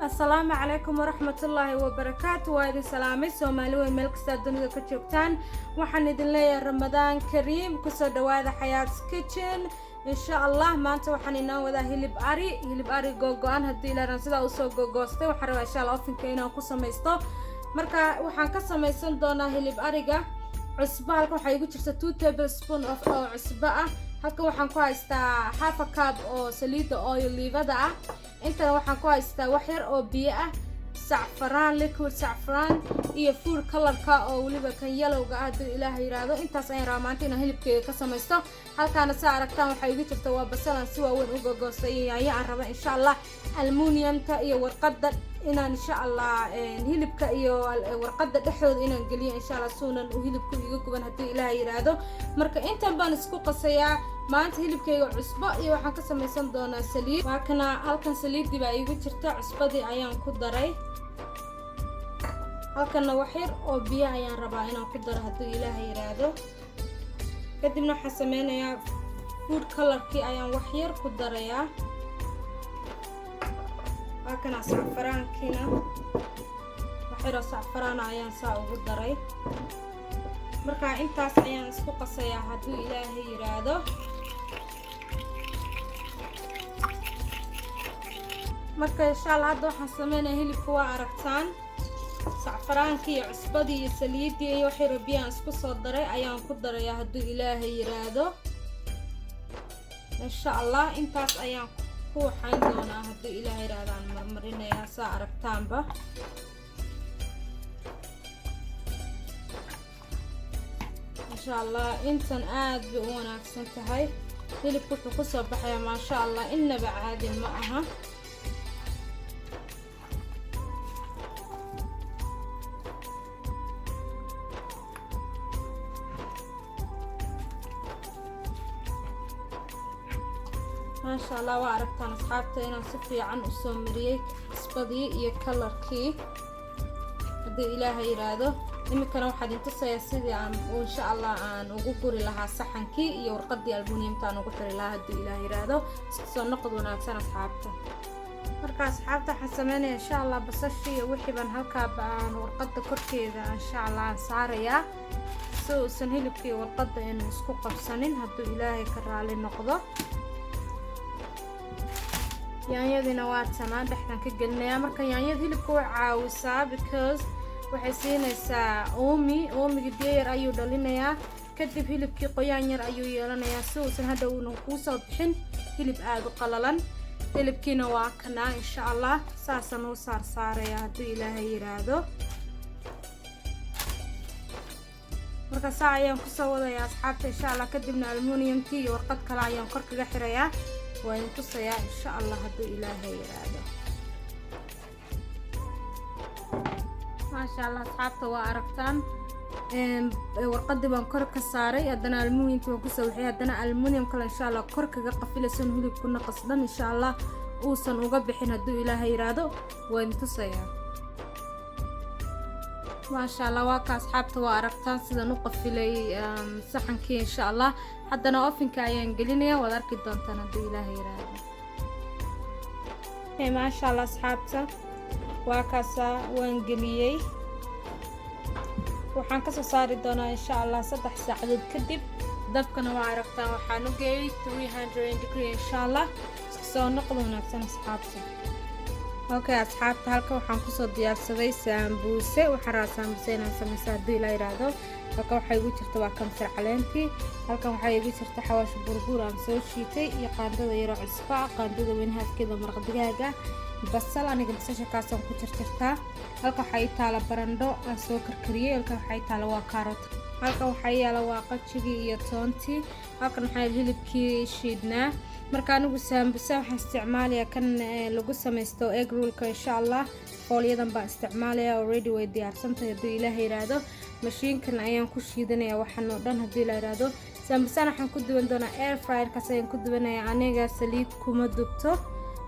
Asalaamu calaykum waraxmatullaahi wabarakaatu. Waa idin salaamay, Soomaali weyn meel kastaa dunida ka joogtaan. Waxaan idin leeyahay Ramadaan kariim. Kusoo dhawaada Xayaats Kitchen. Insha Allah maanta waxaan inoo wadaa hilib ari, hilib ari googo-an. Haddii ilaahan sidaa usoo gogoostay, waxaan rabaa insha Allah ovenka inaan ku samaysto. Marka waxaan ka samaysan doonaa hilib ariga cusbo. Halkan waxaa igu jirta 2 tablespoon of oo cusbo ah. Halkan waxaan ku haystaa half a cup oo saliidda olive-ada ah. Intana waxaan ku haystaa wax yar oo biyo ah, sacfaraan, liquid sacfaraan iyo food colorka oo weliba kan yellowga ah, hadduu Ilaaha yiraahdo. Intaas ayaan rabaa maanta inaan hilibkeyga ka samaysto. Halkaana saa aragtaan waxaa igu jirta waa basalan si waaweyn u gogoostay iyo yaanyo aan raba insha Allah aluminiumta iyo warqadda inaan insha Allah hilibka iyo warqadda dhexdooda inaan geliyo insha Allah, suunan uu hilibku iga guban, hadduu Ilaaha yiraahdo. Marka intan baan isku qasayaa maanta. Hilibkayga cusbo iyo waxaan ka samaysan doonaa saliid. Waa kana, halkan saliiddii baa iigu jirta, cusbadii ayaan ku daray. Halkanna wax yar oo biyo ayaan rabaa inaan ku daro, hadduu Ilaaha yiraahdo. Kadibna waxaan sameynayaa food colorkii ayaan wax yar ku darayaa. Waa kana sacfaraankiina, wax yaroo sacfaraana ayaan saa ugu daray. Marka intaas ayaan isku qasayaa, hadduu Ilaahay yiraahdo. Marka insha Allah hadda waxaan sameynaya hilibka waa aragtaan, sacfaraankii iyo cusbadii iyo saliiddii iyo wax yaroo biyaan isku soo daray ayaan ku darayaa, hadduu Ilaahay yiraahdo. Insha Allah intaas ayaan ku waxayn doonaa, hadduu Ilaahay yiraahdo, aan marmarinayaa saa aragtaanba. Insha Allah intan aada bay u wanaagsan tahay. Hilibka wuxuu kusoo baxayaa maasha Allah, innaba caadi ma aha. Maasha Allah, waa aragtaan asxaabta inaan si fiican usoo mariyey cusbadii iyo colorkii, haddii Ilaaha yiraahdo. Iminkana waxaad intusayaa sidii aan insha Allah aan ugu guri lahaa saxankii iyo warqadii almuniumta aan ugu xiri lahaa, haddii Ilaah yiraahdo. Isku soo noqod wanaagsan, asxaabta. Marka asxaabta, waxaan sameynaya insha Allah basashii iyo wixii baan halkaaba aan warqada korkeeda insha Allah aan saarayaa, si uusan hilibkii warqadda aynu isku qabsanin, hadduu Ilaahay ka raali noqdo. Yaanyadiina waa tanaa, dhexdan ka gelinayaa. Marka yaanyada hilibka way caawisaa because waxay siinaysaa uumi. Uumigii biyo yar ayuu dhalinayaa, kadib hilibkii qoyaan yar ayuu yeelanayaa, si uusan hadha uunan kuusoo bixin hilib aada u qalalan. Hilibkiina waa kanaa, insha Allah saasaan u saar saaraya, hadduu Ilaahay yiraahdo. Marka saa ayaan kusoo wadayaa, asxaabta, insha Allah. Kadibna almuniumkii iyo warqad kale ayaan kor kaga xirayaa. Waa idin tusayaa insha Allah, hadduu Ilaahay yiraahdo. Maasha Allah, asxaabta, waa aragtaan, warqadii baan kor ka saaray, haddana almuniumkii waan kusoo waxay, haddana almunium kale insha Allah kor kaga qafilaysan, hilibku naqas dhan insha Allah uusan uga bixin, hadduu Ilaahay yiraahdo. Waa idin tusayaa. Maasha Allah, waa ka asxaabta, waa aragtaan sidaan u qafilay saxankii. Insha Allah haddana ovenka ayaan gelinaya, waad arki doontaan, hadduu Ilaahay yiraahdo. Maasha Allah, asxaabta, waa kaasaa, waan geliyey. Waxaan kasoo saari doonaa insha Allah 3 saacadood kadib. Dabkana waa aragtaan, waxaan u geeyay 300 degree. Insha Allah isku soo noqdo wanaagsan, asxaabta. Okay, asxaabta, halkan waxaan kusoo diyaarsaday saambuuse. Waxaan rabaa saambuuse inaan sameysto, haddii Ilaa yiraahdo. Halkan waxaa igu jirta waa kamsar caleentii. Halkan waxaa igu jirta xawaash burbuur aan soo shiitay iyo qaandada yaroo cusba ah, qaandada weyn halfkeeda maraq digaaga, basal. Aniga basasha kaasaan ku jarjartaa. Halkan waxaa ii taala barandho aan soo karkariyey. Halkan waxaa ii taala waa kaarot. Halkan waxaa yaala waa qajigii iyo toontii. Halkan waxaa hilibkii shiidnaa. Marka anigu saambusa waxaan isticmaalayaa kan lagu samaysto egg rollka. Insha Allah foolyadan baan isticmaalaya, already way diyaarsantahay, hadduu Ilaah yiraahdo. Mashiinkan ayaan ku shiidanaya waxaan oo dhan, haddii la yiraahdo. Saambusana waxaan ku duwan doonaa air fryerkaas ayaan ku duwanaya. Aniga saliid kuma dubto.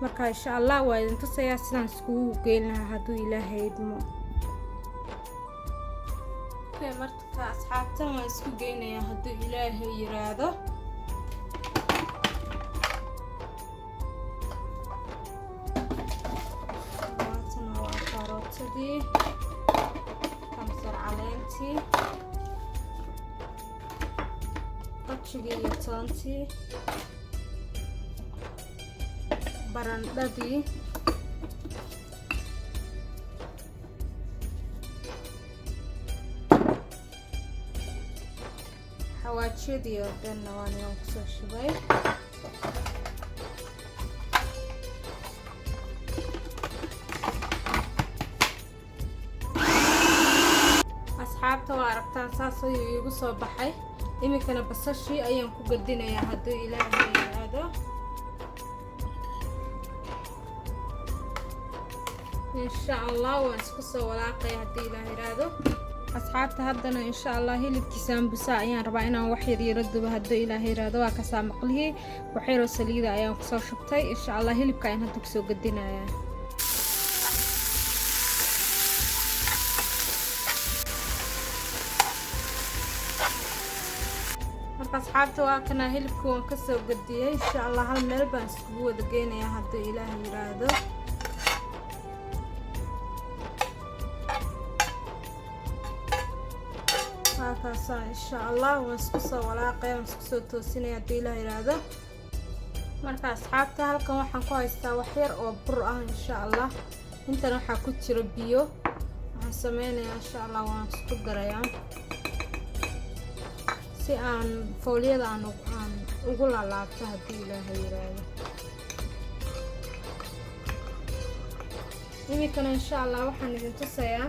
Marka insha Allah waa idin tusayaa sidaan iskugu geyn lahaa, hadduu Ilaahay idmo. Marka asxaabtan waan isku geynayaa, hadduu Ilaahay yiraahdo. Xawaajigii iyo toontii, barandhadii, xawaajiyadii oo dhanna waan inaan kusoo shubay. Asxaabta, waa aragtaan, saas ayuu iigu soo baxay. Iminkana basashii ayaan ku gadinayaa, hadduu Ilaahay yiraahdo. Insha Allah waan isku soo walaaqaya, haddii Ilaah yiraahdo. Asxaabta, haddana insha Allah hilibkii saambusa ayaan rabaa inaan wax yar yaro dubo, hadduu Ilaah yiraahdo. Waa kasaa maqlihii, waxyaroo saliida ayaan kusoo shubtay. Insha Allah hilibka ayaan hadda kusoo gadinayaa. Marka asxaabta, waa kanaa hilibka, waan kasoo gadiyey. Insha Allah hal meel baan iskugu wada geynayaa, hadduu Ilaah yiraahdo. Waa kaasaa. Insha Allah waan isku soo walaaqaya, waan isku soo toosinaya, haddii Ilaah yiraahdo. Marka asxaabta, halkan waxaan ku haystaa wax yar oo bur ah. Insha Allah intan waxaa ku jira biyo. Waxaan sameynayaa, insha Allah waan isku darayaa si aan fooliyada aan ugu laalaabto, haddii Ilaaha yiraahdo. Iminkana insha Allah waxaan idin tusayaa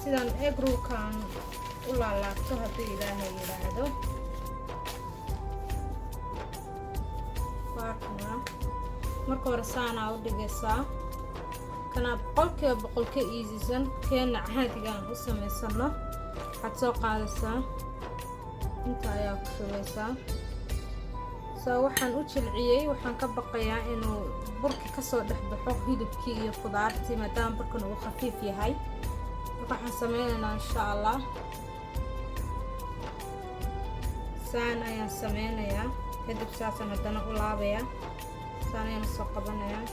sidaan egg rollka aan u laalaabto, haddii Ilaahay yiraahdo. Waa kana. Marka hore saanaa u dhigaysaa. Kanaa 100% ka easysan keena caadiga aan u samaysano. Waxaad soo qaadaysaa, inta ayaa ku shubaysaa. Soo waxaan u jilciyey, waxaan ka baqayaa inuu burki kasoo dhex baxo hilibkii iyo khudaartii, maadaama burkan uu khafiif yahay. Marka waxaan sameynaynaa, insha Allah, saan ayaan sameynayaa. Kadib saasaan haddana u laabayaa, saan ayaan usoo qabanayaa.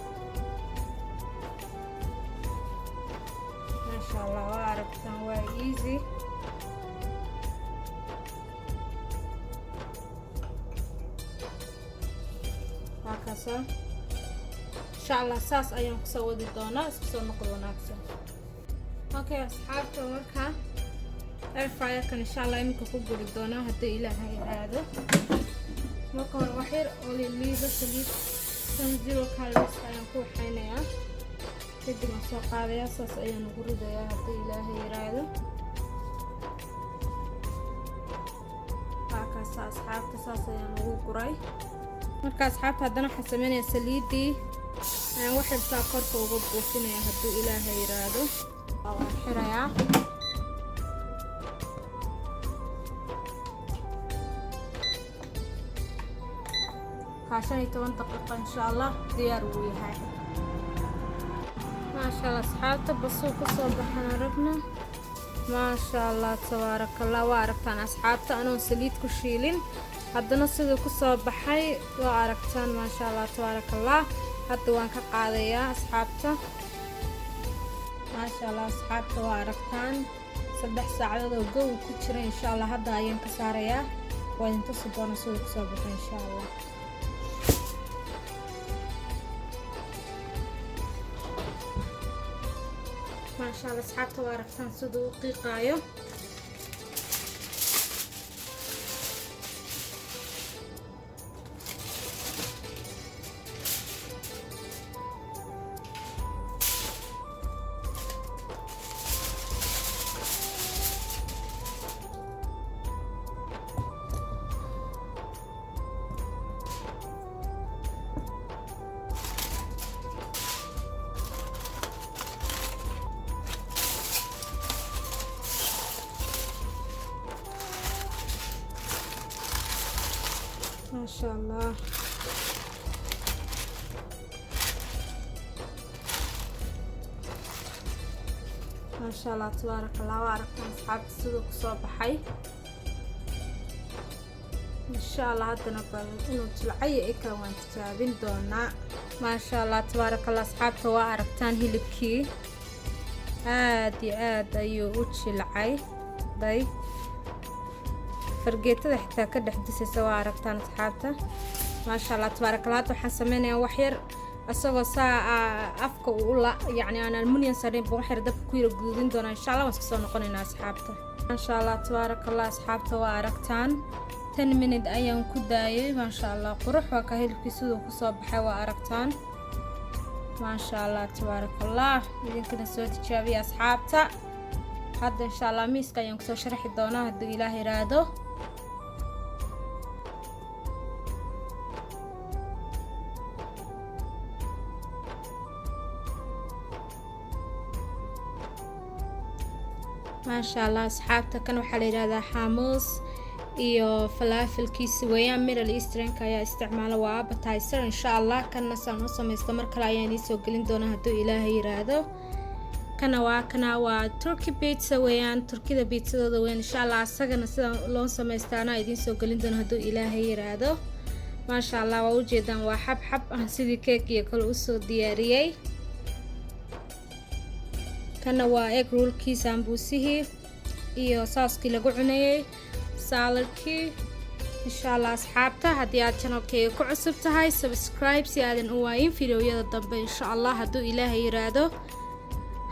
Maasha Allah, waa aragtaan, waa easy. Waa kaasa. Insha Allah saas ayaan kusoo wadi doonaa. Isku soo noqod wanaagsan. Okay asxaabta, marka air fryerkan insha Allah iminka ku guri doonaa, haddii Ilaahay aado. Marka hore wax yar oo liliido saliid tan zero calories ayaan ku waxaynayaa. Kadib waan soo qaadayaa, saas ayaan ugu ridayaa, haddii Ilaahay yiraahdo. Waa kaasa asxaabta, saas ayaan ugu guray. Marka asxaabta, haddana waxaan sameynayaa, saliiddii ayaan wax yar saa korka uga buufinaya, hadduu Ilaahay yiraahdo. Waan xirayaa. Kaa 15 daqiiqo insha Allah diyaar wuu yahay. Maasha Allah asxaabta, basuu kasoo baxan aragna. Maasha Allah, tabaaraka Allah. Waa aragtaan asxaabta, anoon saliid ku shiilin haddana siduu kusoo baxay waa aragtaan. Maasha Allah, tabaaraka Allah. Hadda waan ka qaadayaa asxaabta. Maasha Allah asxaabta, waa aragtaan, 3 saacadood oo gow ku jira. Insha Allah hadda ayaan ka saarayaa, waa idin tusi doona siduu kusoo baxay, insha Allah. Maasha Allah asxaabta, waa aragtaan siduu u qiiqaayo. Maasha Allah. Maasha Allah, tabaaraka Allah. Waa aragtaan asxaabta siduu kusoo baxay. Insha Allah haddana bal inuu jilcayo i kale waan tijaabin doonaa. Maasha Allah, tabaaraka Allah. Asxaabta, waa aragtaan, hilibkii aad iyo aad ayuu u jilcay day. Fargeetada xitaa ka dhex disaysa, waa aragtaan, asxaabta. Maasha Allah, tabaarakallah. Hadda waxaan sameynayaa wax yar, isagoo saa afka uu la, yacni aan aluminium sarin, baan wax yar dabka ku yara guduudin doonaa, insha Allah. Waan iska soo noqonaynaa, asxaabta. Maasha Allah, tabaarakallah, asxaabta, waa aragtaan. 10 minute ayaan ku daayay. Maasha Allah, qurux waa ka hilibkii siduu kusoo baxay, waa aragtaan. Maasha Allah, tabaarakallah. Idinkana soo tijaabiya, asxaabta. Hadda, insha Allah, miiska ayaan kusoo sharxi doonaa, hadduu Ilaah yiraahdo. Maasha Allah, asxaabta, kan waxaa la yidhahdaa hummus iyo falaafelkiisi weeyaan. Middle Easternka ayaa isticmaala, waa appetizer. Insha Allah, kanna saan u samaysto mar kale ayaan iisoo gelin doonaa, hadduu Ilaahay yiraahdo. Kana waa kana, waa Turkey pizza weeyaan, Turkida pizzadooda weeyaan. Insha Allah, asagana sida loo samaysta anaa idiin soo gelin doona, hadduu Ilaahay yiraahdo. Maasha Allah, waa ujeedaan, waa xab xab aan sidii keeg iyo kale usoo diyaariyey. Kana waa egg rollkii, saambuusihii iyo saucekii lagu cunayey, saladkii. Insha Allah, asxaabta, haddii aad channelkayga ku cusub tahay, subscribe si aadan u waayin videoyada dambe, insha Allah, hadduu Ilaahay yiraahdo.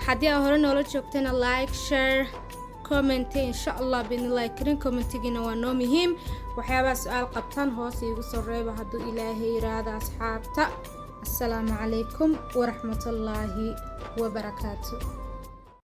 Haddii aad hore noola joogtana, like, share, comment, insha Allah, biidnillahi karin. Commentigiina waa noo muhiim. Waxyaabaha su-aal qabtaan hoos iigu soo reeba, hadduu Ilaahay yiraahdo, asxaabta. Assalaamu calaykum waraxmatullaahi wabarakaatu.